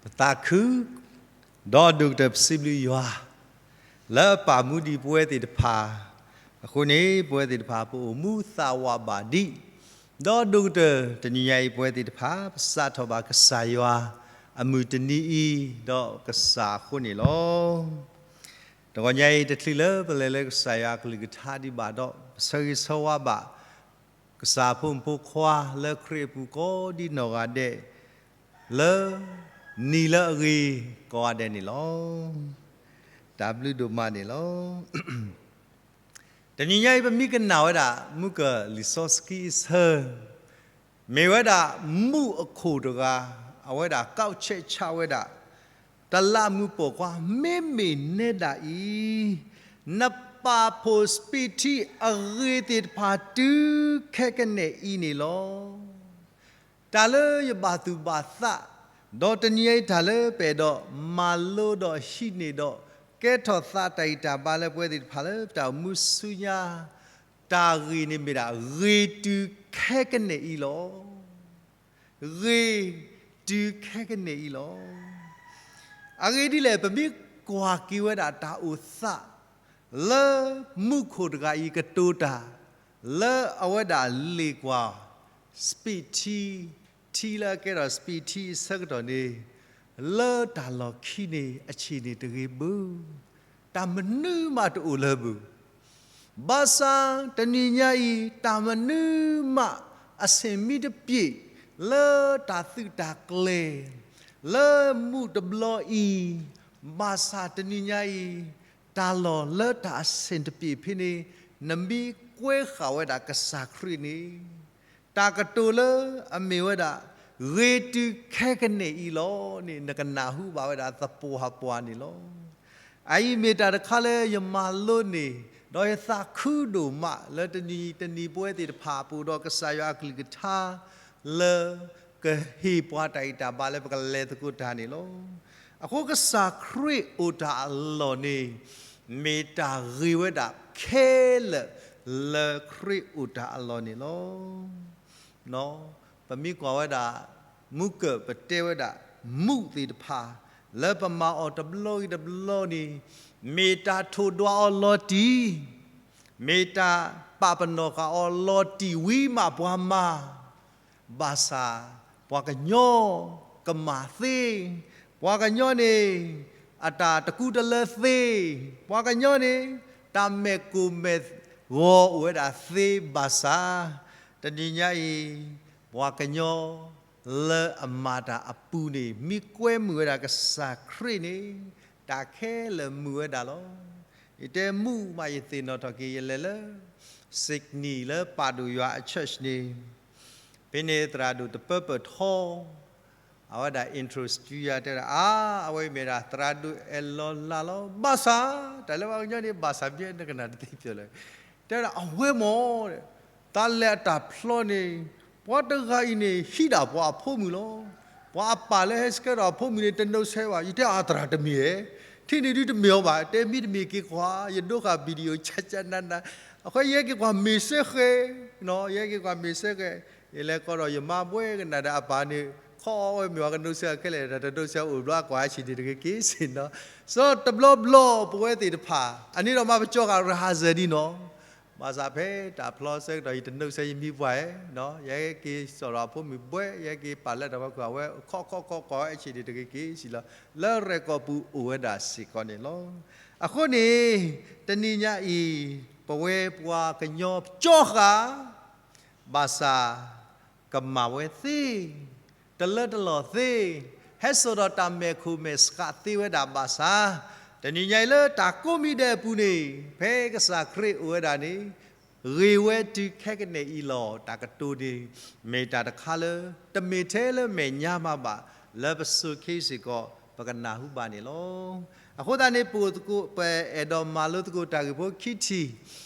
ပသးခု, ဒီးဒိၣ်ကတၢၢ်ပစံးဘျုးယွၤ လၢအပာ်မူဒံးပဝဲသ့ၣ်တဖၣ်အဃိန့ၣ် ပဝဲသ့ၣ်တဖၣ် ပအိၣ်မူသးဝးဘၣ်ဒံး, ဒီးဒိၣ်ကတၢၢ်တနံၤညါအံၤ ပဝဲသ့ၣ်တဖၣ် ပစးထီၣ်ဘၣ်ကစၢ်ယွၤအမုၢ်တနံၤအံၤ ဒီးကစၢ်အဃိန့ၣ်လီၤ. တဂီၤညါအံၤ တချုးလၢပလဲၤလၢကစၢ်ယွၤအကလုၢ်ကထါဒံးဘၣ်ဒီး ပဆၢဂ့ၤဆၢဝါဘၣ် ကစၢ်ဖိမုၣ်ဖိခွါလၢခရံာ်အပူၤကိးဒံနီၢ်ဂၤဒဲး လၢနံၤလၢအဂ့ၤကိးဂၤဒဲးန့ၣ်လီၤ. တၢ်ဘျုးဒိၣ်မးန့ၣ်လီၤ. တနံၤညါအံၤ ပမ့ၢ်ကနၣ်ဝဲဒၣ် မုၢ်ကၢၢ်လံာ်စီဆှံအဆၢ မ့ၢ်ဝဲဒၣ်မူးအခိၣ်တဂၤ အဝဲဒၣ် ကောက်ချက်ချ ဝဲဒၣ် တလးမူးပိာ်ခွါ မ့မ့ၢ်နဲဒၣ်အံၤ နပာ်ဖှိၣ်စပံးထံအဂ့ၤသ့ၣ်တဖၣ်တုၤခဲကနံၣ်အံၤန့ၣ်လီၤ. တၢ်လၢယဘၣ်သူၣ်ဘၣ်သး ဒီးတနံၤအံၤတၢ်လၢပအဲၣ်ဒိးမၤလိဒီးဟံးန့ၢ်ဒီး ကဲထီၣ်သးတၢ်ဂံၢ်တၢ်ဘါလၢပဝဲသ့ၣ်တဖၣ်လၢပတၢ်အိၣ်မူဆူညါ တၢ်ဂ့ၢ်န့ၣ်မ့ၢ်ဒၣ် ဂ့ၤတုၤခဲကနံၣ်အံၤလီၤ. ဂ့ၤတုၤခဲကနံၣ်အံၤလီၤ. အဂ့ၢ်ဒ်လဲၣ် ပမ့ၢ်ကွၢ်က့ၤဝဲဒၣ်တၢ်အိၣ်သး လၢမူးခိၣ်တဂၤအံၤကတိၤတၢ် လၢအဝဲဒၣ်လ့ၣ်ကွၢ် စပံးထံ ထံလၢအကဲထီၣ်စပံးထံအဆၢကတီၢ်န့ၣ် လၢတၢ်လီၢ်ခံန့ၣ် အဆံၣ်န့ၣ်တဂ့ၤဘၣ်. တၢ်မနုၤမးတအိၣ်လၢၤဘၣ်. ဘၣ်ဆၣ်တနံၤညါအံၤ တၢ်မနုၤမးအဆင်မ့ၢ်တပြေ လၢတၢ်သုးတၢ်ကျဲၤ လၢမူးတဘျီအံၤ, ဘၣ်ဆၣ်တနံၤညါအံၤ တၢ်လီၢ်လၢတၢ်အဆင်တပြေဖဲန့ၣ် နမ့ၢ်ကွဲဃာ်ဝဲဒၣ်ကစၢ်ခရံာ်န့ၣ် တၢ်ကတိၤလၢအမ့ၢ်ဝဲဒၣ် ဂ့ၤတုၤခဲကနံၣ်အံၤလီၤန့ၣ် နကနၢ်ဟူဘၣ်ဝဲဒၣ်သပှၢ်ပှၢ်န့ၣ်လီၤ. အအံၤမ့ၢ်တၢ်တခါလၢယမၤလိန့ၢ် ဒီးယသးခုဒိၣ်မးလၢတနံၤတနံၤပဝဲသ့ၣ်တဖၣ် ပအိၣ်ဒီးကစၢ်ယွၤအကလုၢ်ကထါ လၢကဟ့ၣ်ပှၤတၢ်ဂံၢ်တၢ်ဘါလၢပကလဲၤသကိးတၢ်န့ၣ်လီၤ. အဃိကစၢ်ခရံာ်အိၣ်တၢ်အလီၢ်န့ၣ် မ့ၢ်တၢ်ဂ့ၤဝဲဒၣ်ခဲလၢာ်လၢခရံာ်အိၣ်တၢ်အလီၢ်န့ၣ်လီၤ. ပမ့ၢ်ကွၢ်ဝဲဒၣ် မူးကၢၢ်ပတဲဝဲဒၣ် မူးသ့ၣ်တဖၣ် လၢပမၤအီၤတဘျီဂ့ၤတဘျီန့ၣ် မ့ၢ်တၢ်ထိၣ်ဒွးအီၤလီၤတံၢ်, မ့ၢ်တၢ်ပာ်ပနီၣ်ဃာ်အီၤလီၤတံၢ်ဝံၤမးပှၤမၤ ဘၣ်ဆၣ် ပှၤကညီကမၣ်သ့, ပှၤကညီန့ၣ် အတၢ်တကူတလၢသ့, ပှၤကညီန့ၣ် တၢ်မဲာ်ကိၢ်မဲာ်ဂီၤအိၣ်ဝဲဒၣ်သ့ဘၣ်ဆၣ်, တနံၤညါအံၤ ပှၤကညီလၢအမၤတၢ်အပူၤန့ၣ် မ့ၢ်ကွဲမုာ်ဝဲဒၣ်ကစၢ်ခရံာ်န့ၣ် တၢ်ခဲလၢာ်မုာ်ဝဲဒၣ်လီၤ. ယတဲမူးမးယသ့ၣ်နီၣ်ထီၣ်က့ၤ ယလဲၤလၢ Sydney လၢပာ်ဒိၣ်ယွၤအ church န့ၣ် ဖဲန့ၣ်သရၣ်ဒိၣ်တပၢပၢၢ်ထီ အဝဲဒၣ် introduce တဲဝဲဒၣ် အါ အဝဲမ့ၢ်ဒၣ်သရၣ်ဒိၣ်အဲၣ်လီၤလၢ်လီၤ ဘၣ်ဆၣ် တၢ်လၢပှၤကညီန့ၣ် ဘၣ်ဆၣ်ဘၣ်နကနၣ်တသ့ပျီၤလၢၤ တဲဝဲဒၣ် အဝဲမ့ၢ် တၢ်လဲၤအတၢ်ဖျီန့ၣ် ပှၤတဂၤအံၤန့ၣ် ဟံးဒၣ်ပှၤအဖိမုၣ်လီၤ. ပှၤအပၢ်လၢဟဲဆှၢဒီးအဖိမုၣ်န့ၣ် တနီၣ်ဆဲးဘၣ်. ယတဲအသရၣ်တမ့ၢ်ဧါ, ထံၣ်န့ၢ်ဒုတမ့ၢ်အီၤဘၣ်. တဲမ့ၢ်တမ့ၢ်က့ၤကွၢ် ယဒိဃာ် video ကၠၢ်ကၠၢ်နးနး, အဃိယဟဲက့ၤကွၢ်မ့ၢ်စ့ၢ်ဃဲ, ယဟဲက့ၤကွၢ်မ့ၢ်စ့ၢ်ဃဲ, ယလဲၤကီးဒီးယမါဘှဲကနၣ်ဒီးအပၢ်န့ၣ် ခီအီၣ်ဝဲမ့ၢ်ပှၤကနီၣ်ဆဲးအခဲလၢာ် တၢ်တနီၣ်ဆဲးအိၣ်ဘျီကွၢ်အဆံးန့ၣ်တဂ့ၤက့ၤစ့ၢ်နီၤ. စီၤတဘျီဘျီပဝဲသ့ၣ်တဖၣ် အန့ၣ်ဒီးမ့ၢ်ပကၠီဃာ် rehearsal ဒံးနီၤ ဘၣ်ဆၣ်ဖဲတၢ်ဖျီဆၢကတီၢ် ယတနီၣ်ဆဲးယမံပှၢ်ဧါ, ယဟဲက့ၤစိာ်ဒီးအဖိမုၣ်ဘှဲ, ယဟဲက့ၤပာ်လၢတၢ်ဖီခိၣ် အဝဲခီခီခီကွၢ်ဝဲအဆံးန့ၣ်တဂ့ၤက့ၤစ့ၢ်လီၤ. လၢ record ပူၤအိၣ်ဝဲဒၣ်စ့ၢ်ကီးန့ၣ်လီၤ. အဃိန့ၣ် တနံၤညါအံၤ ပဝဲပှၤကညီကၠီဃာ် ဘၣ်ဆၣ် ကမၣ်ဝဲသ့, တလၢတလီၢ်သ့, ဟဲစိာ်ဒီးတၢ်မဲာ်ခိၣ်မဲာ်ဆှးသ့ဝဲဒၣ်ဘၣ်ဆၣ်, တနံၤညါအံၤလၢတၢ်ကိးမံၤဒဲးအပူၤန့ၣ် ဖဲကစၢ်ခရံာ်အိၣ်ဝဲဒၣ်န့ၣ် ဂ့ၤဝဲတုၤခဲကနံၣ်အံၤလီၤ. တၢ်ကတိၤန့ၣ် မ့ၢ်တၢ်တခါလၢ တမ့ၢ်ထဲလၢမဲာ်ညါမးဘၣ်, လၢပစိၤခ့စ့ၢ်ကီး ပကနၢ်ဟူဘၣ်န့ၣ်လီၤ. အဃိသတးန့ၣ် ပအိၣ်သကိး ပအဲၣ်ဒိးမၤလိသကိးတၢ်ဂ့ၢ်ဖိခံထံၣ်,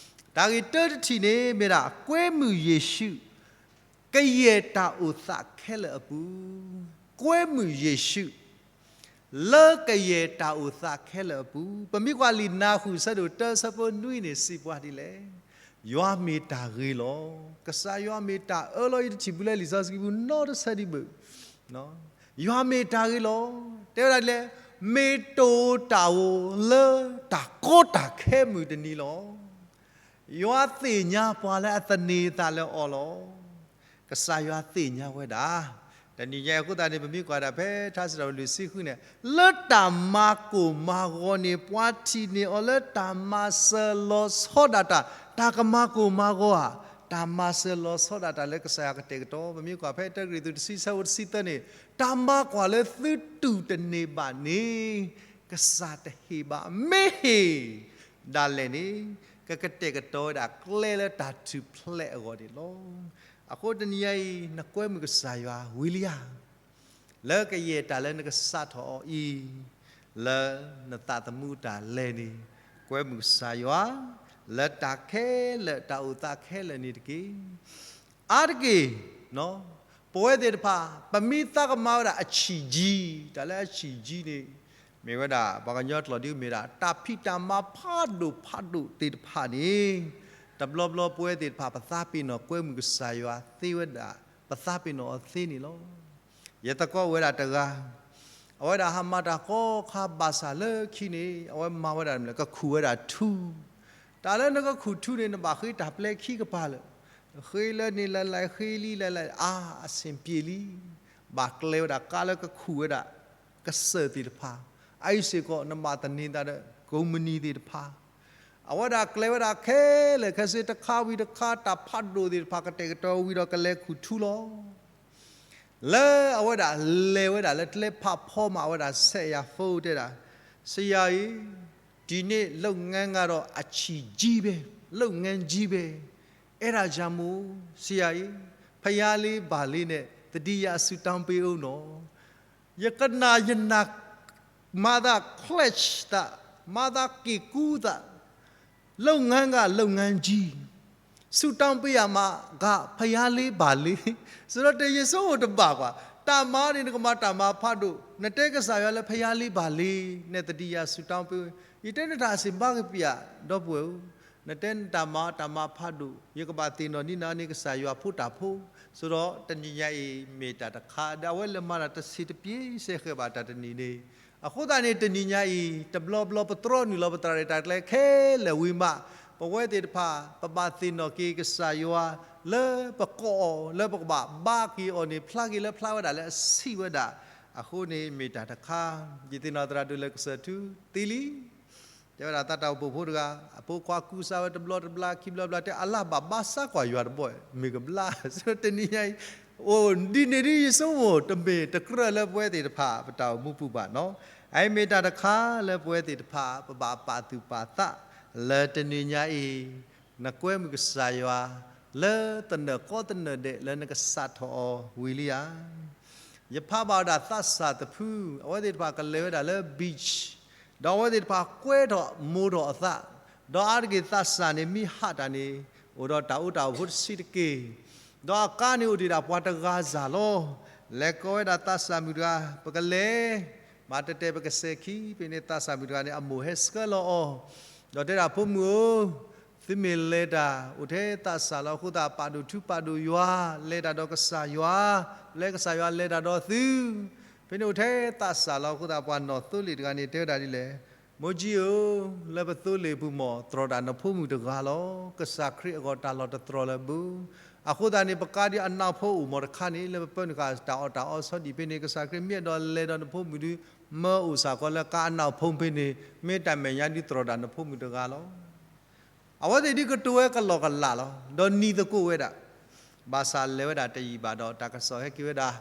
တၢ်ဂ့ၢ်တၢတထံၣ်န့ၣ် မ့ၢ်ဒၣ် ကွဲမုာ်ယ့ၣ်ၡူး ကယဲၢ်တၢ်အိၣ်သးခဲလၢာ်အပူၤ, ကွဲမုာ်ယ့ၣ်ၡူး လၢကယဲၢ်တၢ်အိၣ်သးခဲလၢာ်အပူၤ, ပမ့ၢ်ကွၢ်လံာ်နၤဃုာ် အဆၢဒိၣ်တၢ အဆၢဖိနွံန့ၣ် စံးပှၤဒ်လဲၣ်, ယွၤမ့ၢ်တၢ်ဂ့ၤလီၤ. ကစၢ်ယွၤမ့ၢ်တၢ်အၢလီၤ. ယတထံၣ်ဘူးလၢလံာ်စီဆှံပူၤနီတဆၢဒံးဘၣ်. ယွၤမ့ၢ်တၢ်ဂ့ၤလီၤ. တဲဝဲဒၣ်ဒ်လဲၣ်, မ့ၢ်တအိၣ်တၢ်ဧိၤလၢတၢ်ကီတၢ်ခဲမုၢ်တနံၤလီၤ. ယွၤသ့ၣ်ညါပှၤလၢအသန့ၤအသးလၢအီၤလီၤ. ကစၢ်ယွၤသ့ၣ်ညါဝဲဒၣ်. တနံၤညါအံၤအဃိသတးန့ၣ် ပမ့ၢ်ကွၢ်ဒၣ်ဖဲထါစံးထီၣ်ပတြၢၤလွံၢ်ဆံဃုန့ၣ်, လၢတၢ်မၤကိၢ်မၤဂီၤန့ၣ် ပှၤထံၣ်န့ၢ်အီၤလၢတၢ်မၤစၢၤလီၤဆီဒၣ်တၢ်, တၢ်ကမၤကိၢ်မၤဂီၤဧါ, တၢ်မၤစၢၤလီၤဆီဒၣ်တၢ်လၢကစၢ်ယွၤကတဲာ်ကတီၤ. ပမ့ၢ်ကွၢ်ဖဲတၢကရံၣ်သူးတဆံ ဆၢဖိတဆံသၢန့ၣ်, တၢ်မၤကွၢ်လၢသုတူၢ်တန့ၢ်ဘၣ်န့ၣ် ကစၢ်တဟ့ၣ်ဘၣ်. မ့ၢ်ဟ့ၣ်ဒၣ်လဲာ်န့ၣ်, ကကတဲာ်ကတီၤဝဲဒၣ်ကျဲလၢတၢ်ထူၣ်ဖျဲးအဂီၢ်န့ၣ်လီၤ. အဃိတနံၤညါအံၤ နကွဲမုာ်ကစၢ်ယွၤဝံၤလံဧါ. လၢကယဲၢ်တၢ်လၢနကစးထီၣ်အီၤအံၤ, လၢနသးသမူတၢ်လဲၤန့ၣ်, ကွဲမုာ်ကစၢ်ယွၤ, လၢတၢ်ခဲလၢာ် တၢ်အိၣ်သးခဲလၢာ်န့ၣ်တက့ၢ်. အါတက့ၢ်, ပဝဲသ့ၣ်တဖၣ် ပမ့ၢ်သးကမၤဝဲဒၣ်အဆံၣ်ကၠံ, တၢ်လၢအဆံၣ်ကၠံန့ၣ်, မ့ၢ်ဝဲဒၣ် ပှၤကညီကျိာ်ဒ်မ့ၢ်ဒၣ် တၢ်ဖံးတၢ်မၤဖးဒိၣ်ဖးဒိၣ်သ့ၣ်တဖၣ်န့ၣ်, တဘျီဘျီပဝဲသ့ၣ်တဖၣ် ပသးပ့ၤနီၣ်ကွဲမုာ်ကစၢ်ယွၤသ့ဝဲဒၣ်, ပသးပ့ၤနီၣ်အီၤသ့န့ၣ်လီၤ. ယသကိးအိၣ်ဝဲဒၣ်တဂၤ, အဝဲဒၣ်ဟးမၤတၢ်ကိးခါဘၣ်ဆၣ်လၢခံန့ၣ် အဝဲမၤဝဲဒၣ်မနုၤလဲၣ်, ကခူၣ်ဝဲဒၣ်ထူ, တၢ်လၢနကခူၣ်ထူန့ၣ် နဘၣ်ဃ့တၢ်ပျဲခံကပၤလၢာ်, ဃ့လၢန့ၣ်လၢ်လၢ် ဃ့လံလၢ်လၢ် အါ အဆင်ပြေလံ, ဘၣ်ကျဲဝဲဒၣ်ကါလၢကခူၣ်ဝဲဒၣ် ကစၢၢ်သ့ၣ်တဖၣ်, အအံၤစ့ၢ်ကီး နဘၣ်သန့ၤသးဒီး ကိးမုၢ်နံၤသ့ၣ်တဖၣ်, အဝဲဒၣ်ကျဲဝဲဒၣ်ခဲလၢာ်ခဲဆ့ တခါဝံၤတခါ တၢ်ဖးဒိၣ်သ့ၣ်တဖၣ် ကတဲာ်ကတီၤဝံၤဒီးကလဲၤခူၣ်ထူလီၤ. လၢအဝဲဒၣ်လဲၤဝဲဒၣ်လၢကျဲဖးဖီမး အဝဲဒၣ်ဆဲးယၤဖိတဲဒၣ်, ဆရာအံၤ, ဒီနေ့လုပ်ငန်းကတော့အဆံးကြီးပဲ, လုပ်ငန်းကြီးပဲ, အဲဒါကြောင့်မို့, ဆရာအံၤ, ဖယားလေးပါလေးနဲ့ သတိရဆုတောင်းပေးဦးနော်. ယကနၣ်ယနၢ် မၤသး clutch သး, မၤသးက့ၤကူသး, လုပ်ငန်းက လုပ်ငန်းကြီး, ဆုတောင်းပေးရမှာက ဖယားလေးပါလေး, ဆိုတော့ တၢ်ယဆိကမိၣ်တဘၣ်ကွၢ်, တၢ်မၤန့ၣ် နကမၤတၢ်မၤဖးဒိၣ်, နတဲကစၢ်ယွၤလၢ ဖယားလေးပါလေးနဲ့ သတိရဆုတောင်းပေး, ယတဲနတၢ်စံးဘါကပျၢ် ဒီပုၢ်ဝဲၢ်ဧၢ, နတဲနတၢ်မၤတၢ်မၤဖးဒိၣ်, ယကဘၣ်သ့ၣ်နီၣ်ဒ်နၤန့ၣ် ကစၢ်ယွၤဖိတၢ်ဖိ, ဆိုတော့ တနံၤညါအံၤ မ့ၢ်တၢ်တခါ ဒီးအဝဲလဲၤမၤတၢ်တဆံးတပျ့ၤစဲဃဲၤဘၣ်တၢ်တနံၤန့ၣ်, အဃိသတးန့ၣ် တနံၤညါအံၤ တဘျီဘျီပတြီနုာ်လီၤပသရၣ်ဒၣ်တၢ်ကျဲခဲလၢာ်ဝံၤမး, ပဝဲသ့ၣ်တဖၣ် ပဘၣ်သ့ၣ်နီၣ်က့ၤကစၢ်ယွၤ လၢပကအီၣ် လၢပကဘၣ်ဘါက့ၤအီၤန့ၣ် ဖျါက့ၤလၢဖျါဝဲဒၣ်လၢအဆံးဝဲဒၣ်, အဃိန့ၣ်မ့ၢ်တၢ်တခါ, ယသ့ၣ်နီၣ်သရၣ်ဒိၣ်လၢကစၢၢ်ထူသံလံ တဲဝဲဒၣ်သးတၢ်အိၣ်ဖှိၣ်ဖိတဂၤ, အဖိခွါကူစါဝဲတဘျီတဘျီ ခံဘျီဘျီ တဲအလၢ်ဘၣ်ဘါစါကွၢ်ယွၤတဘီ, မ့ၢ်ကဘျါ, တနံၤညါအံၤ, အိၣ်ဒ်န့ၣ်ဒ်ယဆိကမိၣ် တမ့ၢ်တကြၢးလၢပဝဲသ့ၣ်တဖၣ် ပတၢ်အိၣ်မူပူၤဘၣ်နီၤ, အအံၤမ့ၢ်တၢ်တခါလၢပဝဲသ့ၣ်တဖၣ် ပဘၣ်ပာ်သူၣ်ပာ်သး, လၢတနံၤညါအံၤ, နကွဲမုာ်ကစၢ်ယွၤ, လၢသနၢၣ်ကီသနၢၣ်ဒဲးလၢနကစးထီၣ်အီၤဝံၤလံဧါ. ယဖးဘၣ်ဝဲဒၣ်သးစၢ်တဖု, အဝဲသ့ၣ်တဖၣ်ကလဲၤဝဲဒၣ်လၢ beach, ဒီးအဝဲသ့ၣ်တဖၣ်ကွဲထီၣ်မိၢ်ထီၣ်အသး, ဒီးအါတက့ၢ်သးစၢ်န့ၣ်မ့ၢ်ဟးတၢ်န့ၣ်, အိၣ်ဒီးတၢ်အူတၢ်အိၣ်ဖိတဆံးတက့ၢ်, ဒီးအကါန့ၣ်အိၣ်ဒံးဒၣ်ပှၤတဂၤစၢ်လီၤ. လဲၤကိးဝဲဒၣ်သးစၢ်မုၣ်တဂၤ, ပကလဲၤ, မၤတဲတဲပကစဲးခံ, ဖဲန့ၣ်သးစၢ်မုၣ်တဂၤန့ၣ် အမိၢ်ဟဲဆှၢလီၤအီၤ, ဒီးတဲဒၣ်ဖိမုၣ်ဧၢ, သုမ့ၢ်လဲၤတၢ် အိၣ်ထဲသးစၢ်လီၤအဃိသတး ပာ်ဒိၣ်ထူပာ်ဒိၣ်ယွၤ, လဲၤတၢ်ဒီးကစၢ်ယွၤ, လၢကစၢ်ယွၤလဲၤတၢ်ဒီးသု, ဖဲန့ၣ်အိၣ်ထဲသးစၢ်လီၤအဃိသတး ပှၤနီၢ်သိလ့ၣ်တဂၤန့ၣ် တဲဝဲဒၣ်ဒ်လဲၣ်, မိၢ်ကၠံဧၢ, လၢပသိလ့ၣ်ပူၤမ့ၢ် တြီတၢ်နဖိမုၣ်တဂၤလီၤ. ကစၢ်ခရံာ်အဂီၢ်တၢ်လီၢ်တတြီလၢၤဘၣ်. အဃိသတးန့ၣ် ပကါဒ်အနၢ်ဖိအိၣ်မ့ၢ်တခါန့ၣ် လၢပပၢနုာ်ဃာ်တၢ်အီၣ်တၢ်အီဆီဒံးဖဲန့ၣ် ကစၢ်ခရံာ်မ့ၢ်အဲၣ်ဒိးလဲၤဒီးနဖိမုၣ်ဒုး မၢအိၣ်စ့ၢ်ကီးလၢကါအနၢ်ဖိဖဲန့ၣ် မ့ၢ်တၢ်မဲာ်ညါဒုးတြီတၢ်နဖိမုၣ်တဂၤလီၤ. အဝဲသ့ၣ်ဒုးကတိၤဝဲကလီကလးလီၤ. ဒီးနံၤသကိးဝဲဒၣ် ဘၣ်ဆၣ်လဲၤဝဲဒၣ်တယံာ်ဘၣ်ဒီး တၢ်ကစီၣ်ဟဲက့ၤဝဲဒၣ်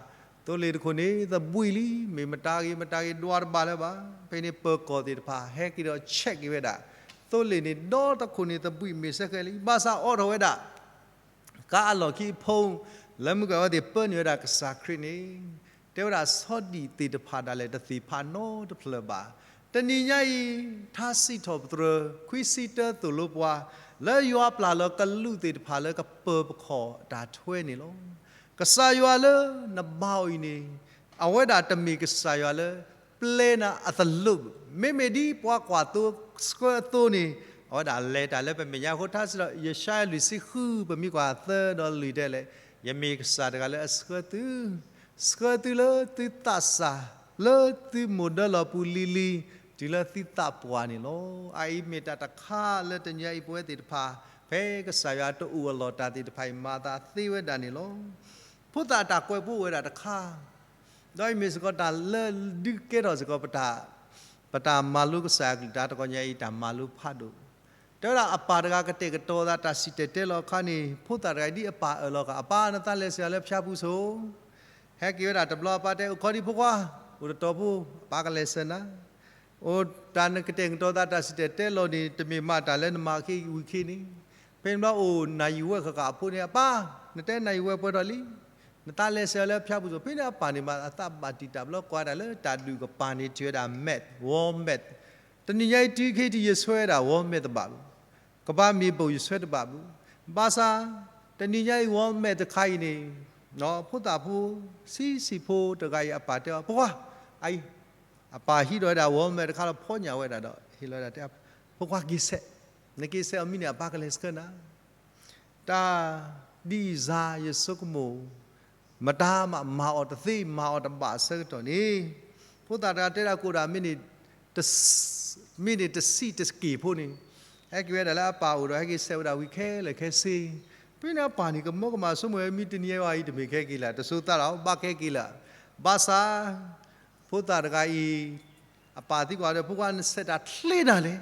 သိလ့ၣ်တခိၣ်န့ၣ် သဘှံးလံ, မ့ၢ်မတၤဂ့ၤ မတၤဂ့ၤ ဒွးတဘၣ်လၢၤဘၣ်. ဖဲန့ၣ်ပၢၤကီၢ်သ့ၣ်တဖၣ် ဟဲက့ၤဒီး check က့ၤဝဲဒၣ် သိလ့ၣ်န့ၣ် ဒီတခိၣ်န့ၣ် သဘှံးမ့ၢ်စဲဃဲၤလံ. ဘၣ်ဆၣ်အိးထီၣ်ဝဲဒၣ် ကါအလီၢ်ခံအဖီ လၢမုၢ်ကဝဲသ့ၣ်ပၢနုာ်ဝဲဒၣ်ကစၢ်ခရံာ်န့ၣ် တဲဝဲဒၣ်ဆီဒံၣ်သ့ၣ်တဖၣ်ဒၣ်လဲာ် တသ့ၣ်ဖးနီတဖျၢၣ်ဘၣ်. တနံၤညါအံၤ ထါစံးထီၣ်ပတြၢၤ ခွံဆံတၢသိၣ်လိပှၤ လၢယွၤပျၢ်လီၤကလူးသ့ၣ်တဖၣ်လၢကပၢၤပခီၣ်တၢ်ထွဲန့ၣ်လီၤ. ကစၢ်ယွၤလၢနဘါအီၤအံၤန့ၣ် အဝဲဒၣ်တမ့ၢ်ကစၢ်ယွၤလၢ ပျဲနၤအသလိပ်, မ့မ့ၢ်ဒ်ပှၤကွၢ်သိဆှၢအသိးန့ၣ် အဝဲဒၣ်လဲၤတၢ်လၢပမဲာ်ညါအဃိ ထါစံးထီၣ် ယၡါယၤလွံၢ်ဆံဃု ပမ့ၢ်ကွၢ်သၢဒီးလွံၢ်တဲလဲၣ်, ယမ့ၢ်ကစၢ်တဂၤလၢအဆှၢသု, ဆှၢသုလၢသုသးစၢ် လၢသုမိၢ်ဒၢလီၤပူၤလံၤလံၤ တုၤလၢသုသးပှၢ်န့ၣ်လီၤ. အအံၤမ့ၢ်တၢ်တခါလၢတနံၤအံၤပဝဲသ့ၣ်တဖၣ် ဖဲကစၢ်ယွၤတအိၣ်အလီၢ်တၢ်သ့ၣ်တဖၣ်အံၤ မၤသးသ့ဝဲဒၣ်န့ၣ်လီၤ. ဖိသၣ်တၢ်ကွဲးဖိအိၣ်ဝဲဒၣ်တခါ, ဒီးအံၤမ့ၢ်စ့ၢ်ကီးတၢ်လၢဒုးကဲထီၣ်စ့ၢ်ကီး ပတၢ်မၤလိကစၢ်အကလုၢ်တၢ်တဂီၤညါအံၤ တၢ်မၤလိဖးဒိၣ် တဲဝဲဒၣ်အပၢ်တဂၤကတဲာ်ကတီၤသးတၢ်စံၣ်တဲၤတဲလီၤအခါန့ၣ် ဖိသၣ်တဂၤအံၤဒ်အပၢ်အၢၣ်လီၤဃာ် အပၢ် နသးလဲၤဆှၢအီၤလၢဖၠါပူၤဆိ ဟဲက့ၤဝဲဒၣ်တဘျီအပၢ်တဲ အိၣ်ခိးဒံးဖိခွါ, အိၣ်တတီၤဖိ အပၢ်ကလဲၤဆှၢနၤ, အိၣ်တၢ်နကတဲာ်ကတီၤသးတၢ်စံၣ်တဲၤတဲလီၤန့ၣ် တမ့ၢ်မးတၢ်လၢနမၤက့ၤဝံၤက့ၤန့ၣ်, ဖဲန့ၣ်ဘျီအိၣ်နၢ်ယံၤဝဲဃၣ်ဃၣ်အဖိန့ၣ် အပၢ် နတဲနၢ်ယံၤဝဲပှဲၤထီၣ်လံ, နသးလဲၤဆှၢအီၤလၢဖၠါပူၤဆိ ဖဲန့ၣ်အပၢ်န့ၣ်မးအသးဘၣ်တံာ်တာ်ဘျီကွၢ်ဒၣ်လၢတၢ်ဒုးကပၤန့ၣ် တုၤဝဲဒၣ် meth, World Meth, တနံၤညါအံၤတုၤခဲအံၤ ယဆှၢဝဲဒၣ် World Meth တဘၣ်ဘၣ်, ကဘၣ်မ့ၢ်ဘၣ်ယဆှၢတဘၣ်ဘၣ်, ဘၣ်ဆၣ် တနံၤညါအံၤ World Meth တခါအံၤန့ၣ် ဖိသၣ်ဖိ ဆံးဆံးဖိတဂၤအံၤအပၢ်တဲအီၤ ဖိခွါ, အအံၤ အပၢ်ဟံးထီၣ်ဝဲဒၣ် World Meth တခါလီၤ ဖီညၣ်ဝဲဒၣ်ဒီး ဟ့ၣ်လီၤဝဲဒၣ်တဲ ဖိခွါက့ၤဆဲး, နက့ၤဆဲးအီၤမံန့ၣ် အပၢ်ကလဲၤဆှၢနၤ တၢ်ဒ်အံၤစါ ယဆိကမိၣ် မတၤမးမၤအီၤတသ့ မၤအီၤတဘၣ်အဆၢကတီၢ်န့ၣ်, ဖိသၣ်တဂၤတဲဒၣ်ကအိၣ်ဒၣ် မ့ၢ်န့ၢ်တဆံးတက့ၢ်ဖိန့ၣ်, ဟဲက့ၤဝဲဒၣ်လၢအပၢ်အိၣ်ဒီး ဟဲက့ၤဆဲးဝဲဒၣ်ဝံၤခဲလၢာ်ခဲဆ့, ဖဲန့ၣ်အပၢ်န့ၣ် ကမၢကမၣ်ဆိကမိၣ်ဝဲ မ့ၢ်တနံၤအံၤအံၤ တမ့ၢ်ခဲက့ၤလၢာ် တစိၤသးလီၤ ဘၣ်ခဲက့ၤလၢာ်, ဘၣ်ဆၣ် ဖိသၣ်တဂၤအံၤ အပၢ်သံကွၢ်ဒီး ဖိခွါနဆဲးတၢ်ချ့နၤလဲၣ်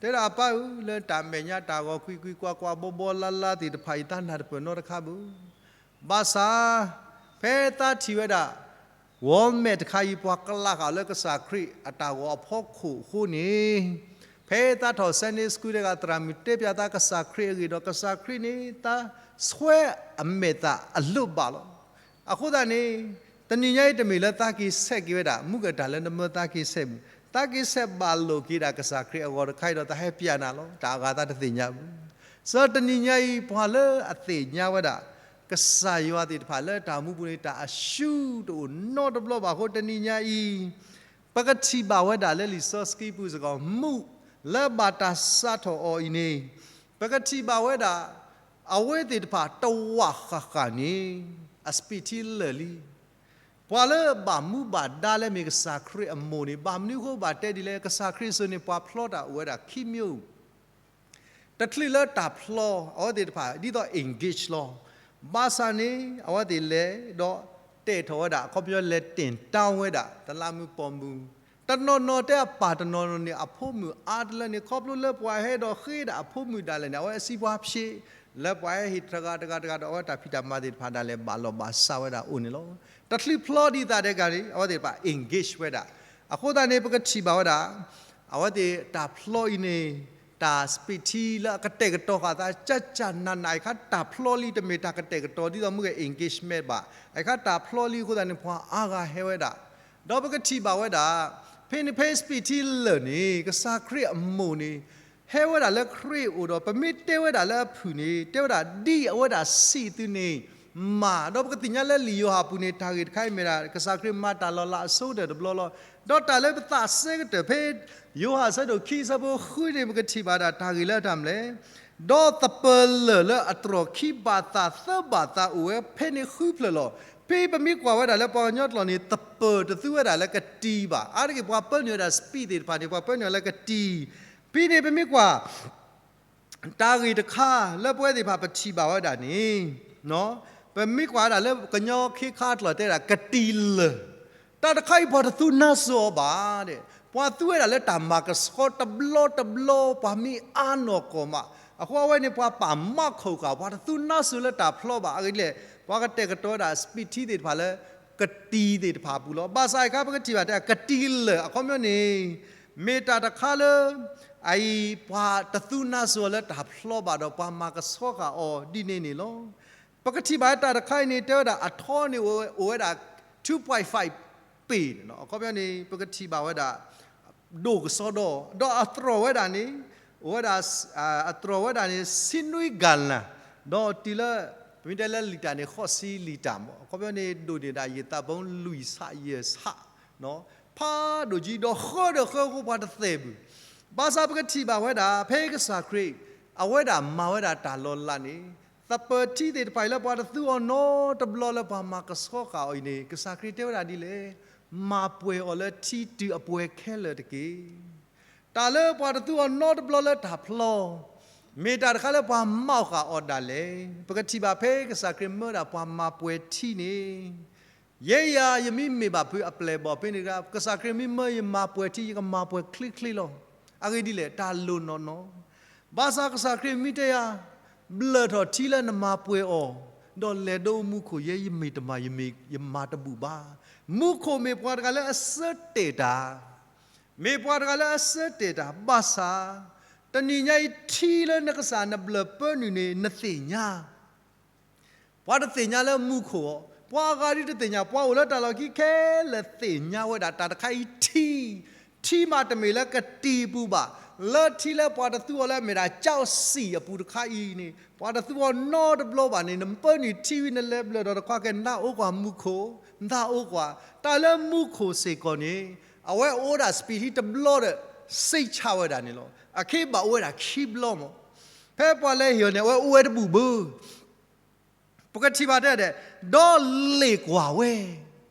တဲဒၣ်အပၢ်ဧၢ လၢတၢ်မဲာ်ညါတၢ်ဂီၤကွံာ်ကွံာ်ကွၢ်ကွၢ်ဘီဘီလါလါသ့ၣ်တဖၣ်အံၤ သးနၢ်တပၢၢ်နီတခါဘၣ်, ဘၣ်ဆၣ် ဖဲသးထံၣ်ဝဲဒၣ် World Meth တခါအံၤ ပှၤကလးဃာ်လၢကစၢ်ခရံာ်အတၢ်ဂီၤအဖီခိၣ်အဃိန့ၣ်, ဖဲသးထီၣ် Sunday School တဂၤ သရၣ်မုၣ်တဲပျးသးကစၢ်ခရံာ်အဂ့ၢ်ဒီး ကစၢ်ခရံာ်န့ၣ် သးဆှၢအမဲာ်သၣ်အလိၣ်ဘၣ်လီၤ. အဃိသတးန့ၣ် တနံၤညါအံၤတမ့ၢ်လၢသးက့ၤဆဲးက့ၤဝဲဒၣ် မူကတၢ်လၢနမၢသးက့ၤဆဲးမုၢ်, သးက့ၤဆဲးဘၣ်လိာ်က့ၤဒၣ်ကစၢ်ခရံာ်အဂီၢ်တခါအံၤဒီး သးဟဲပျးနၤလီၤ တၢ်အဂၤသးတသ့ၣ်ညါဘၣ်. စးတနံၤညါအံၤ ပှၤလၢအသ့ၣ်ညါဝဲဒၣ် ကစၢ်ယွၤသ့ၣ်တဖၣ်လၢတၢ်မူပူၤန့ၣ် တၢ်အရှုံးတအိၣ်နီတဘျီဘၣ်အဃိ တနံၤညါအံၤ ပကထံၣ်ဘၣ်ဝဲဒၣ်လၢလံာ်စီဆှံပူၤစ့ၢ်ကီး မူးလၢဘၣ်တၢ်စးထီၣ်အီၤအံၤန့ၣ်, ပကထံၣ်ဘၣ်ဝဲဒၣ် အဝဲသ့ၣ်တဖၣ်တဝာ်ဃၣ်ဃၣ်န့ၣ် အစပံးထံလၢာ်လံ. ပှၤလၢဘၣ်မူဘၣ်ဒါလၢမ့ၢ်ကစၢ်ခရံာ်အမိၢ်န့ၣ် ဘၣ်မနုၤအဃိဘၣ်တဲဒ်လဲၣ်, ကစၢ်ခရံာ်စ့ၢ်န့ၣ် ပှၤဖျီတၢ်အိၣ်ဝဲဒၣ်ခံမျိုး တချုးလၢတၢ်ဖျီ အဝဲသ့ၣ်တဖၣ် ဒ်သိး engage လီၤ. ဘၣ်ဆၣ်န့ၣ် အဝဲသ့ၣ်လဲၤဒီးတဲာ်ထီၣ်ဝဲဒၣ် အခီပညီလဲၤတဲာ်တၢ်ဝဲဒၣ် တလးမုၢ်ပီၢ်မုၢ်, တနီၤနီၤတဲအပၢ်တနီၤနီၤန့ၣ် အဖိမုၣ်အါတလၢန့ၣ် ခီဖျိလၢပှၤဟဲဒီးဃ့ဒၣ်အဖိမုၣ်ဒၣ်လဲာ်န့ၣ် အဝဲအစံးပှၤဖျ့ လၢပှၤဟဲဟ့ၣ်တဂၤတဂၤတဂၤဒီး အဝဲတၢ်ဖံးတၢ်မၤသ့ၣ်တဖၣ်ဒၣ်လဲာ်ဘၣ်လီၤဘၣ်စးဝဲဒၣ်အိၣ်န့ၣ်လီၤ. တချုးဖျီဒံးသးဒဲးကန့ၣ် အဝဲသ့ၣ်တဖၣ် engage ဝဲဒၣ်. အဃိသတးန့ၣ် ပကထံၣ်ဘၣ်ဝဲဒၣ် အဝဲသ့ၣ်တၢ်ဖျီအံၤန့ၣ် တၢ်စပံးထံလၢအကတဲာ်ကတီၤဃာ်သး ကၢ်ကၢ်နးနး အခါတၢ်ဖျီလံ တမ့ၢ်တၢ်ကတဲာ်ကတီၤ ဒ်သိးမ့ၢ်ဂ့ၤ engagement ဘၣ်. အခါတၢ်ဖျီလံအဃိသတးန့ၣ် ပှၤအါဂၤဟဲဝဲဒၣ် ဒီးပကထံၣ်ဘၣ်ဝဲဒၣ် ဖဲန့ၣ်ဖဲစပံးထံလၢာ်န့ၣ် ကစၢ်ခရံာ်အမိၢ်န့ၣ် ဟဲဝဲဒၣ်လၢခရံာ်အအိၣ်ဒီး ပမ့ၢ်တဲဝဲဒၣ်လၢအဖုၣ်န့ၣ် တဲဝဲဒၣ်ဒ်အဝဲဒၣ်စံးသုန့ၣ် မၤ ဒီးပကသ့ၣ်ညါလၢလံာ်ယိၤဟၣ်ပူၤန့ၣ် တၢ်ဂ့ၢ်တခါအံၤမ့ၢ်ဒၣ် ကစၢ်ခရံာ်မၤတၢ်လီၤလးအဆိကတၢၢ်တဘျီလီၤ. ဒီးတၢ်လၢပသးစဲကတၢၢ်ဖဲ ယိၤဟၣ်အဆၢဒိၣ်ခံအဆၢဖိဃုန့ၣ် ပကထံၣ်ဘၣ်ဒၣ်တၢ်ဂ့ၢ်လၢတၢ်မနုၤလဲၣ် ဒီးသပၢၤလၢာ်လၢအတြီၢ်ခံဘၣ်သၣ်သၢဘၣ်သၣ်အိၣ်ဝဲဖဲန့ၣ်ဃုဖျၢၣ်လီၤ. ဖဲပမ့ၢ်ကွၢ်ဝဲဒၣ်လၢပှၤကညီကျိာ်န့ၣ် သပၢၤတသူဝဲဒၣ်လၢကတံၤဘၣ်. အါတက့ၢ်ပှၤပၢနုာ်ဝဲဒၣ်စပံးသ့ၣ်တဖၣ်န့ၣ် ပှၤပၢနုာ်လၢကတံၤ. ဖဲန့ၣ်ပမ့ၢ်ကွၢ် တၢ်ဂ့ၢ်တခါလၢပဝဲသ့ၣ်တဖၣ်ပထံၣ်ဘၣ်ဝဲဒၣ်န့ၣ်, ပမ့ၢ်ကွၢ်ဝဲဒၣ်လၢကညီခ့ခါအကျိာ်တဲဒၣ်ကတံၤလၢာ်, တၢ်တခါအံၤပှၤတသူနါစိၤအီၤဘၣ်ဒဲး, ပှၤသူဝဲဒၣ်လၢတၢ်မၤကဆှီတဘျီတဘျီ ပှၤမ့ၢ်အါနီၢ်ကီၢ်မး, အဃိအဝဲန့ၣ်ပှၤပာ်မးခိၣ်ဃာ် ပှၤတသူနါစိၤလၢတၢ်ဖျီဘၣ်. အဂ့ၢ်ဒ်လဲၣ် ပှၤကတဲာ်ကတီၤဝဲဒၣ်စပံးထံသ့ၣ်တဖၣ်လၢ ကတံၤသ့ၣ်တဖၣ်အပူၤလီၤ. ဘၣ်ဆၣ်အခါပကထံၣ်ဘၣ်တဲကတံၤလၢာ် အခီပညီန့ၣ် မ့ၢ်တၢ်တခါလၢ အအံၤပှၤတသူနါစိၤလၢတၢ်ဖျီဘၣ်ဒီး ပှၤမၤကဆှီဃာ်အီၤဒ်န့ၣ်န့ၣ်လီၤ. ပကထံၣ်ဘၣ်တၢ်တခါအံၤန့ၣ် တဲဝဲဒၣ်အထီန့ၣ်အိၣ်ဝဲဒၣ် two point five ပ့ၢ်န့ၣ်လီၤ. အခီပညီန့ၣ် ပကထံၣ်ဘၣ်ဝဲဒၣ် ဒိၣ်ကစီဒီ, ဒီးအတြီၢ်ဝဲဒၣ်န့ၣ် အိၣ်ဝဲဒၣ် အတြီၢ်ဝဲဒၣ်န့ၣ် ဆံနွံကၤလၣ်, ဒီးတုၤလၢ ပမ့ၢ်တဲလၢလံာ်တၢ်န့ၣ် ဃိးဆံလံာ်တၢ်မး, အခီပညီန့ၣ် ဒိၣ်န့ၢ်ဒၣ်ယသးဘိလွံၢ်ဆၣ်ယဲၢ်ဆၣ်, ဖးဒိၣ်ကံဒီးဃၢဒီးဃၢအဃိပှၤတသဲးဘၣ်. ဘၣ်ဆၣ်ပကထံၣ်ဘၣ်ဝဲဒၣ် ဖဲကစၢ်ခရံာ် အဝဲဒၣ်မၤဝဲဒၣ်တၢ်လီၤလးန့ၣ် သပၢၤထံသ့ၣ်တဖၣ်အံၤလၢပှၤတသူအီၤနီတဘျီလၢပှၤမၤကဆှီဃာ်အီၤအံၤန့ၣ် ကစၢ်ခရံာ်တဲဝဲဒၣ်ဒ်လဲၣ် မၤပှဲၤအီၤလၢထံတုၤအပှဲၤခဲလၢာ်တက့ၢ်. တၢ်လၢပှၤတသူအီၤနီတဘျီလၢတၢ်ဖျီ, မ့ၢ်တၢ်တခါလၢပှၤမၤဃာ်အီၤဒၣ်လဲာ်. ပကထံၣ်ဘၣ်ဖဲကစၢ်ခရံာ်မၢဒၣ်ပှၤမၤပှဲၤထံန့ၣ်, ယဲယၤယမ့ၢ်မ့ၢ်ဘၣ်ဖုအပျဲၢ်အဘီၣ်ဖဲန့ၣ်တဂၤ, ကစၢ်ခရံာ်မ့ၢ်မၢယမၤပှဲၤထံ ယကမၤပှဲၤချ့ချ့လီၤ. အဂ့ၢ်ဒ်လဲၣ်, တၢ်လိၣ်နီၢ်နီၢ်, ဘၣ်ဆၣ်ကစၢ်ခရံာ်မ့ၢ်တဲယၤ, ဘျၢၣ်ထီၣ်ထံလၢနမၤပှဲၤအီၤ, ဒီးလဲၤဒိမူခိၣ်, ယဲယမ့ၢ်တမၤ, ယမၤတဘူၣ်ဘၣ်. မူခိၣ်မ့ၢ်ပှၤတဂၤလၢအဆၢတဲာ်တၢ်, မ့ၢ်ပှၤတဂၤလၢအဆၢတဲာ်တၢ်, ဘၣ်ဆၣ် တနံၤညါအံၤထံလၢနကစၢ်နဘျၢၣ်ပၢနုာ်န့ၣ် နသ့ၣ်ညါ ပှၤတသ့ၣ်ညါလၢမူခိၣ်အီၤ, ပှၤအဂၤဒ်တသ့ၣ်ညါ, ပှၤအိၣ်လၢတၢ်လီၢ်ခံခဲလၢာ်သ့ၣ်ညါဝဲဒၣ် တၢ်တခါအံၤထံ, ထံမးတမ့ၢ်လၢကတံၤပူၤဘၣ်, လၢထံလၢပှၤတသူအီၤလၢအမ့ၢ်ဒၣ် ကၠီစံၣ်အပူၤတခါအံၤန့ၣ်, ပှၤတသူအီၤနီတဘျီဘၣ်န့ၣ်, နပၢနုာ်ထံဝံၤနလဲၤဘျၢၣ်ဒီးတခွါကဲ နအိၣ်ကွၢ်မူခိၣ်, နအိၣ်ကွၢ်, တၢ်လၢမူခိၣ်စ့ၢ်ကီးန့ၣ်, အဝဲအိၣ်ဒၣ်စပံးထံတဘျီဒီး စံးဆၣ်ဝဲဒၣ်န့ၣ်လီၤ. အခဲဘၣ်အိၣ်ဝဲဒၣ်ခံဘျီမး, ဖဲပှၤလဲၤဟ့ၣ်အီၤန့ၣ် အဝဲအိၣ်ဝဲတဘူၣ်ဘၣ် ပကထံၣ်ဘၣ်တဲဒဲး, ဒီးလ့ၣ်ကွၢ်ဝဲ,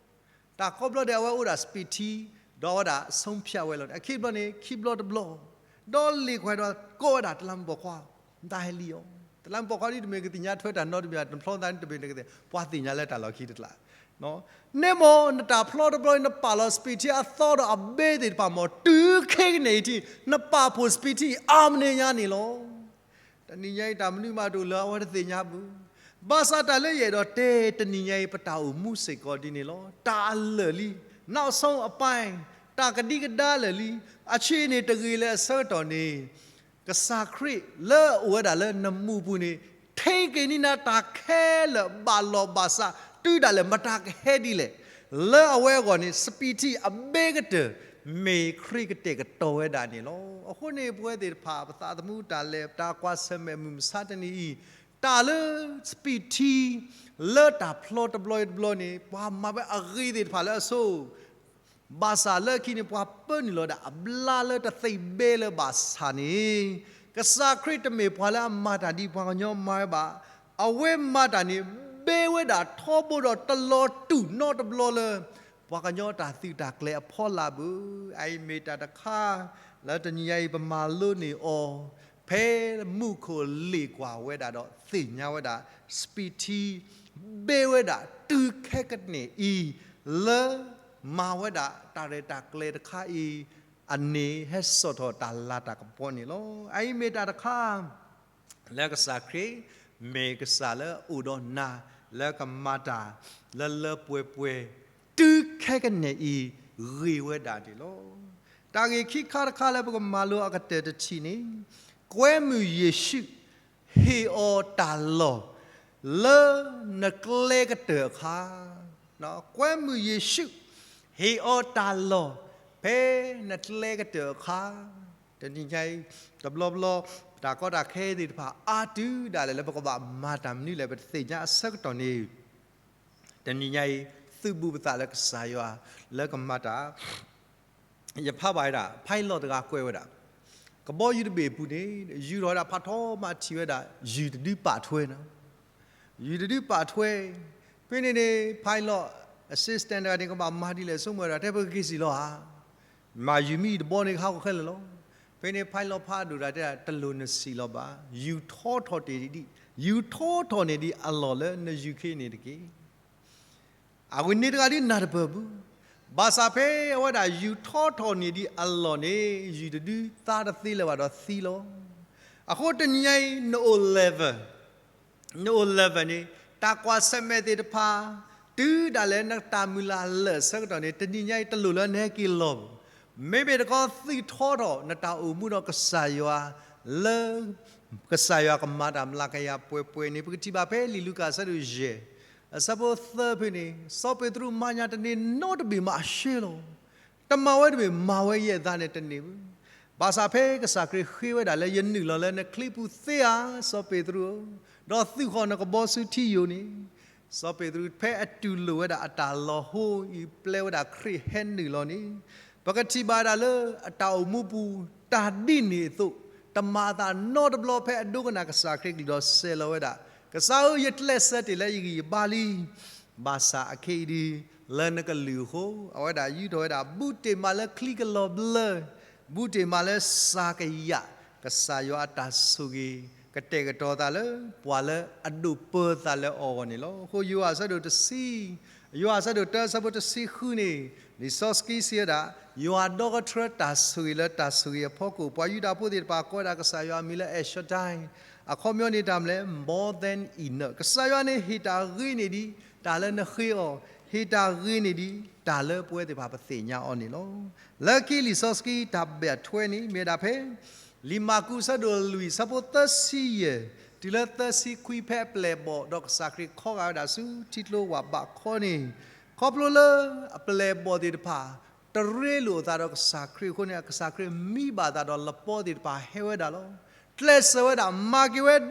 တၢ်ခီဘျီဒီး အဝဲအိၣ်ဒၣ်စပံးထံ, ဒီးအဝဲဒၣ်ဆုံးဖြတ်ဝဲလီၤ. အခံဘျီန့ၣ် ခံဘျီတဘျီ, ဒီးလ့ၣ်ကွၢ်ဒီးကိးဝဲဒၣ်တလးမူပိာ်ခွါ, နတၢ်ဟဲလံအီၤ, တလးမူပိာ်ခွါဒ်တမ့ၢ်ကသ့ၣ်ညါထွဲတၢ်နီတမံၤ, နဖျီသးန့ၣ်တမ့ၢ်နကသ့ၣ်, ပှၤသ့ၣ်ညါလၢတၢ်လီၢ်ခံတကျါ န့ၣ်မ့ၢ် နတၢ်ဖျီတဘျီ နပာ်လီၤစပံးထံအသီဒီးအဘ့သ့ၣ်တဖၣ်မ့ၢ် တုၤခဲကနံၣ်အံၤထံ, နပာ်ဖှိၣ်စပံးထံအါမးန့ၢ်ညါန့ၣ်လီၤ. တနံၤညါအံၤတၢ်မနုၤမးတအိၣ်လၢအဝဲတသ့ၣ်ညါဘၣ်. ဘၣ်ဆၣ်တၢ်လၢယအဲၣ်ဒိးတဲတနံၤညါအံၤ ပတၢ်အိၣ်မူစ့ၢ်ကီးဒ်န့ၣ်လီၤ. တၢ်အလၢာ်လံ, နောက်ဆုံးအပိုင်း, တၢ်ကဒံကဒါလၢာ်လံ, အဆံးန့ၣ်တဂ့ၤလၢအဆၢကတီၢ်န့ၣ် ကစၢ်ခရံာ်လၢအအိၣ်ဝဲဒၣ်လၢနမူပူၤန့ၣ် ထံက့ၤန့ၢ်နၤတၢ်ခဲလၢာ်ဘၣ်လီၤဘၣ်စး တုၤဒၣ်လဲာ်မတၤကဟဲဒ်လဲၣ်. လၢအဝဲအဂီၢ်န့ၣ် စပံးထံအဘ့ကတၢၢ် မ့ၢ်ခရံာ်ကတဲာ်ကတီၤဝဲဒၣ်န့ၣ်လီၤ. အဃိန့ၣ် ပဝဲသ့ၣ်တဖၣ် ပသးသမူတၢ်လဲၤတၢ်ကွၢ်ဆၢၣ်မဲာ်မုၢ်မဆါတနံၤအံၤ တၢ်လၢစပံးထံ လၢတၢ်ဖျီတဘျီတဘျီန့ၣ် ပှၤမၤဝဲအဂ့ၤသ့ၣ်တဖၣ်လၢအဆိ ဘၣ်ဆၣ်လၢခံန့ၣ် ပှၤပၢနုာ်လီၤဒၣ်အဘျါလၢတသ့ဘဲလၢၤဘၣ်ဆၣ်န့ၣ်, ကစၢ်ခရံာ်တမ့ၢ်ပှၤလၢအမၤတၢ်ဒ်ပှၤကညီမၤဝဲဘၣ်. အဝဲမၤတၢ်န့ၣ် ဘ့ဝဲဒၣ်ထီဘိဒီးတလီၤတူာ်နီတဘျီလၢ ပှၤကညီတၢ်သုးတၢ်ကျဲၤအဖီလာ်ဘၣ်. အအံၤမ့ၢ်တၢ်တခါ လၢတနံၤညါအံၤပမၤလိန့ၢ်အီၤ, ဖဲမူခိၣ်လ့ၣ်ကွၢ်ဝဲဒၣ်ဒီးသ့ၣ်ညါဝဲဒၣ် စပံးထံ ဘ့ဝဲဒၣ်တုၤခဲကနံၣ်အံၤ လၢမၤဝဲဒၣ်တၢ်ရဲၣ်တၢ်ကျဲၤတခါအံၤ အန့ၣ်ဟဲစိာ်ထီၣ်တၢ်လၤတၢ်ကပီၤန့ၣ်လီၤ. အအံၤမ့ၢ်တၢ်တခါ လၢကစၢ်ခရံာ် မ့ၢ်ကစၢ်လၢအအိၣ်ဒီးနၤ လၢကမၤတၢ် လၢလၢပှဲၤပှဲၤ တုၤခဲကနံၣ်အံၤ ဂ့ၤဝဲဒၣ်န့ၣ်လီၤ. တၢ်ဂ့ၢ်ခံခါတခါလၢပကမၤလိအကတၢၢ်တထံၣ်န့ၣ်, ကွဲမုာ်ယ့ၣ်ၡူး ဟ့ၣ်အီၤတၢ်လီၢ် လၢနကျဲကတၢၢ်အခါ, ကွဲမုာ်ယ့ၣ်ၡူး ဟ့ၣ်အီၤတၢ်လီၢ် ဖဲနကျဲကတၢၢ်အခါ, တနံၤညါအံၤ တဘျီဘျီ တၢ်ကီတၢ်ခဲသ့ၣ်တဖၣ် အါတုၤဒၣ်လဲာ်လၢပကဘၣ်မၤတၢ်မနုၤလဲၣ် ပတသ့ၣ်ညါအဆၢကတီၢ်န့ၣ်, တနံၤညါအံၤ သုးဘူးပသးလၢကစၢ်ယွၤ လၢကမၤတၢ် ယဖးဘၣ်ဝဲဒၣ် pilot တဂၤကွဲးဝဲဒၣ် ကဘီယူၤတဘ့ၣ်အပူၤန့ၣ် ယူၤထီၣ်ဝဲဒၣ်ဖးထီမးထံၣ်ဝဲဒၣ် ယုၢ်တဒုပာ်ထွဲန့ၣ်, ယုၢ်တဒုပာ်ထွဲ, ဖဲန့ၣ်န့ၣ် pilot assistant တဂၤန့ၣ် ကဘၣ်မၤဒ်လဲၣ်ဆိကမိၣ်ဝဲဒၣ် တဲပကက့ၤစံၣ်လီၤဧါ, မ့ၢ်ယုၢ်မ့ၢ်တဘီန့ၣ် ကဟးဂီၤခဲလၢာ်လီၤ. ဖဲန့ၣ် pilot ဖးဒိၣ်တၢ်တဲဒၣ် တလိၣ်နစံၣ်လီၤဘၣ်, ယူၤထီထီၣ်တ့ၢ်ဒံး, ယူၤထီထီၣ်န့ၢ်ဒံးအလီၢ်လၢနယူၤခ့န့ၣ်တက့ၢ်. အဝဲန့ၣ်တဂၤဒ်နၢ်တပၢၢ်ဘၣ်, ဘၣ်ဆၣ်ဖဲအဝဲဒၣ်ယူၤထီထီၣ်န့ၢ်ဒံးအလီၢ်န့ၣ် ယုၢ်တဒုသါတသ့လၢၤဘၣ်ဒီးသံလီၤ. အဃိတနံၤညါအံၤ နအိၣ် level, နအိၣ် level န့ၣ် တၢ်ကွၢ်ဆၢၣ်မဲာ်သ့ၣ်တဖၣ် တုၤဒၣ်လဲာ်နတၢ်မုၢ်လၢ်လၢာ်အဆၢကတီၢ်န့ၣ် တနံၤညါအံၤတလိၣ်လၢနဟဲက့ၤလီၤဘၣ်. မ့မ့ၢ်တခီသုးထီထီၣ်နတၢ်အိၣ်မူဒီးကစၢ်ယွၤ လၢ ကစၢ်ယွၤကမၤတၢ်မျးကယၤပှဲၤပှဲၤန့ၣ် ပကထံၣ်ဘၣ်ဖဲလံာ်လူၤကၣ်အဆၢဒိၣ်ယဲၢ် အဆၢဖိသၢဖဲန့ၣ် စီၤပ့းတရူးမၤညါတန့ၢ်နီတဘ့ၣ်မးအရှဲလီၤ. တမၤဝဲတဘ့ၣ် မၤဝဲယဲၢ်သးန့ၣ်တန့ၢ်ဘၣ်. ဘၣ်ဆၣ်ဖဲကစၢ်ခရံာ်ဃ့ဝဲဒၣ်လၢ ယနုာ်လီၤလၢနချံပူၤသ့ဧါ စီၤပ့းတရူးဧၢ, ဒီးသုးဃီၤနကဘီဆူထံယိာ်န့ၣ် စီၤပ့းတရူးဖဲအတူၢ်လိာ်ဝဲဒၣ်အတၢ်လီၤဟိအံၤ ပျဲဝဲဒၣ်ခရံာ်ဟဲနုာ်လီၤန့ၣ် ပကထံၣ်ဘၣ်ဒၣ်လၢအတၢ်အိၣ်မူပူၤ တၢ်ဒ်န့ၣ်အသိး တမၤအသးနီတဘျီ ဖဲအဒိကနၣ်ကစၢ်ခရံာ်ကလုၢ်ဒီးစဲးလီၤဝဲဒၣ်, ကစၢ်ဧၢ, ယကျဲးစၢးတ့ၢ်လၢယဂံၢ်ယဘါလံ. ဘၣ်ဆၣ်အခဲအံၤဒုး လၢနကလုၢ်အဃိ, အဝဲဒၣ်ယူးထီၣ်ဝဲဒၣ် ဘူးတ့ၢ်မးလၢချံကလီၤဘျၢ, ဘူးတ့ၢ်မးလၢစၤကယၣ်, ကစၢ်ယွၤအတၢ်ဆိၣ်ဂ့ၤ ကတဲာ်ကတီၤသးလၢ ပှၤလၢအဒိၣ်ပၢၤသးလၢအီၤအဂီၢ်န့ၣ်လီၤ. အဃိယိၤဟၣ်အဆၢဒိၣ်တဆံ, ယိၤဟၣ်အဆၢဒိၣ်တၢ အဆၢဖိတဆံဃုန့ၣ်, လံာ်စီဆှံစံးဝဲဒၣ်, ယွၤဒီကထြၢတၢ်ဆိၣ်ဂ့ၤလၢတၢ်ဆိၣ်ဂ့ၤအဖီခိၣ်, ပှၤယူဒၤဖိသ့ၣ်တဖၣ်ကိးဝဲဒၣ်ကစၢ်ယွၤအမံၤလၢ El Shaddai, အခီပညီန့ၣ်တၢ်မနုၤလဲၣ်, more than enough. ကစၢ်ယွၤန့ၣ်ဟ့ၣ်တၢ်ဂ့ၤန့ၢ်ဒံး တၢ်လၢနဃ့အီၤ, ဟ့ၣ်တၢ်ဂ့ၤန့ၢ်ဒံး တၢ်လၢပဝဲသ့ၣ်တဖၣ်ပသ့ၣ်ညါအီၤန့ၣ်လီၤ. လၢခံလံာ်စီဆှံတၢ်ဘၣ်ထွဲန့ၣ် မ့ၢ်ဝဲဒၣ်ဖဲ လံာ်မၢ်ကူးအဆၢဒိၣ်လွံၢ် အဆၢဖိသၢဆံယဲၢ် တုၤလၢသၢဆံခွံ ဖဲအပျဲၢ်အဘီၣ်ဒီးကစၢ်ခရံာ်ခီဂာ်ဝဲဒၣ်ဆူထံကျိဝၢ်ဘးခီန့ၣ်, ခီဖျိလၢအပျဲၢ်အဘီၣ်သ့ၣ်တဖၣ် တရ့လိာ်အသးဒီးကစၢ်ခရံာ်အဃိန့ၣ် ကစၢ်ခရံာ်မံဘၣ်အသးဒီးလပီသ့ၣ်တဖၣ်ဟဲဝဲဒၣ်လီၤ. ကျဲးစၢးဝဲဒၣ် မၤက့ၤဝဲဒ်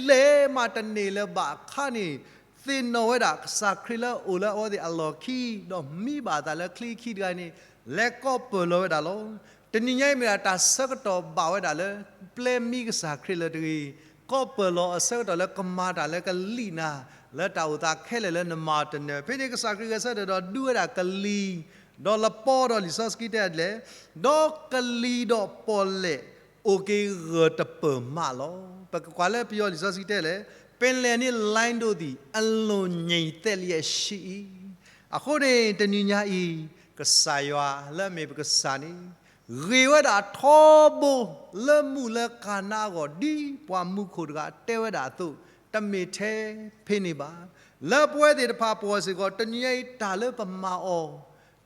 လဲၣ်မးတန့ၢ်လၢၤဘၣ်အခါန့ၣ်, သ့ၣ်နီၣ်ဝဲဒၣ်ကစၢ်ခရံာ်လၢအအိၣ်လၢအဝဲသ့ၣ်အလီၢ်ခံ, ဒီးမံဘၣ်အသးလၢချံခံတဂၤန့ၣ် လဲၤကိးပၢၢ်လီၤဝဲဒၣ်လီၤ. တနံၤညါအံၤမ့ၢ်ဒၣ်တၢ်ဆၢကတီၢ်ဘၣ်ဝဲဒၣ်လၢ ပျဲမံကစၢ်ခရံာ်လၢၤတဂ့ၤ, ကိးပၢၢ်လီၤအဆၢကတီၢ်လၢကမၤတၢ်လၢကလံၣ်နၤ လၢတၢ်အိၣ်သးခဲလၢာ်လၢနမၤတနၢၤ. ဖဲန့ၣ်ကစၢ်ခရံာ်ဂဲၤဆၢထၢၣ်ဒီးဒုးဝဲဒၣ်ကလံၤ, ဒီးလပီဒီးလံာ်စီဆှံတဲဒ်လဲၣ်, ဒီးကလံၤဒီးပီၣ်လဲၣ် အိၣ်က့ၤဂၢၢ်တပၢၢ်မးလီၤ. ပကကွၢ်လၢပယီၤလံာ်စီဆှံတဲလဲၣ်, ပင်လယ်နှင့်လှိုင်းတို့သည် အလွန်ငြိမ်သက်လျက်ရှိ၏. အဃိန့ၣ် တနံၤညါအံၤ ကစၢ်ယွၤလၢအမ့ၢ်ပကစၢ်န့ၣ် ဂ့ၤဝဲဒၣ်ထီဘိ လၢမုၢ်လၢကၤနါအဂီၢ် ဒ်ပှၤမူခိၣ်တဂၤတဲဝဲဒၣ်အသိး, တမ့ၢ်ထဲဖဲန့ၣ်ဘၣ်. လၢပဝဲသ့ၣ်တဖၣ်ပဂီၢ်စ့ၢ်ကီး တနံၤညါအံၤတၢ်လၢပမၤအီၤ,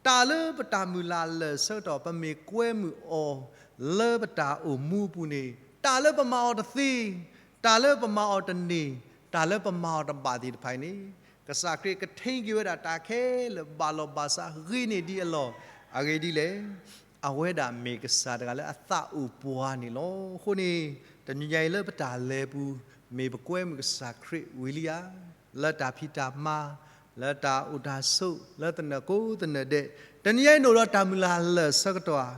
တၢ်လၢပတၢ်မုၢ်လၢ်လၢာ်ဆၢကတီၢ် ပမ့ၢ်ကွဲမုာ်အီၤ လၢပတၢ်အိၣ်မူအပူၤန့ၣ် တၢ်လၢပမၤအီၤတသ့, တၢ်လၢပမၤအီၤတန့ၢ်, တၢ်လၢပမၤအီၤတဘၣ်သ့ၣ်တဖၣ်အံၤန့ၣ် ကစၢ်ခရံာ်ကထ့က့ၤဝဲဒၣ်တၢ်ခဲလၢာ် ဘၣ်လီၤဘၣ်စးဂ့ၤန့ၢ်ဒံးအလီၢ်. အဂ့ၢ်ဒ်လဲၣ်, အဝဲဒၣ်မ့ၢ်ကစၢ်တဂၤလၢအသးအိၣ်ပှၤန့ၣ်လီၤ. အဃိန့ၣ် တနံၤညါအံၤလၢပတၢ်လဲၤပူၤ မ့ၢ်ပကွဲမုာ်ကစၢ်ခရံာ်ဝံၤလံဧါ, လၢတၢ်ဖံးတၢ်မၤ, လၢတၢ်အိၣ်တၢ်ဆိး, လၢသနၢၣ်ကိးသနၢၣ်ဒဲး, တနံၤညါအံၤနအိၣ်ဒီးတၢ်မုၢ်လၢ်လၢာ်ဆၢကတီၢ်ဧါ,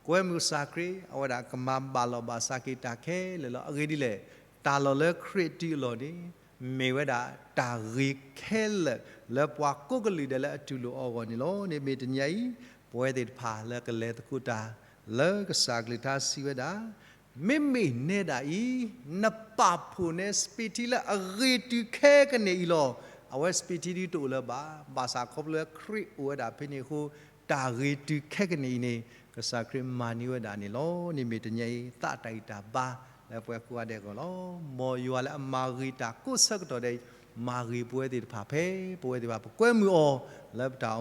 ကွဲမုာ်ကစၢ်ခရံာ် အဝဲဒၣ်ကမၤဘၣ်လီၤဘၣ်စးက့ၤတၢ်ခဲလၢာ်လီၤ. အဂ့ၢ်ဒ်လဲၣ်, တၢ်လီၢ်လၢခရံာ်တုၤအလီၢ်န့ၣ် မ့ၢ်ဝဲဒၣ်တၢ်ဂ့ၤခဲလၢာ် လၢပှၤကိးကလုာ်ဒဲးလၢအတူၢ်လိာ်အီၤအဂီၢ်န့ၣ်လီၤ. န့ၣ်မ့ၢ်တနံၤညါအံၤ ပဝဲသ့ၣ်တဖၣ်လၢကလဲၤသကိးတၢ် လၢကစၢ်ကလုၢ်ကထါစံးဝဲဒၣ်, မ့မ့ၢ်နဲဒၣ်အံၤ နပာ်ဖှိၣ်နဲစပံးထံလၢအဂ့ၤတုၤခဲကနံၣ်အံၤလီၤ. အဝဲစပံးထံဒ်တအိၣ်လၢၤဘၣ်, ဘၣ်ဆၣ်ခီဖျိလၢခရံာ်အိၣ်ဝဲဒၣ်ဖဲန့ၣ်အဃိ တၢ်ဂ့ၤတုၤခဲကနံၣ်အံၤန့ၣ် ကစၢ်ခရံာ်မၤန့ၢ်ဝဲဒၣ်န့ၣ်လီၤ. န့ၣ်မ့ၢ်တနံၤညါအံၤ သးတၢ်ဂံၢ်တၢ်ဘါလၢပှၤကိးဂၤဒဲးအဂီၢ်လီၤ. မ်ယွၤလၢအမၤဂ့ၤတၢ်ကိးဆၢကတီၢ်ဒဲးအံၤ မၤဂ့ၤပဝဲသ့ၣ်တဖၣ်ဖဲ ပဝဲသ့ၣ်တဖၣ်ပကွဲမုာ်အီၤ လၢပတၢ်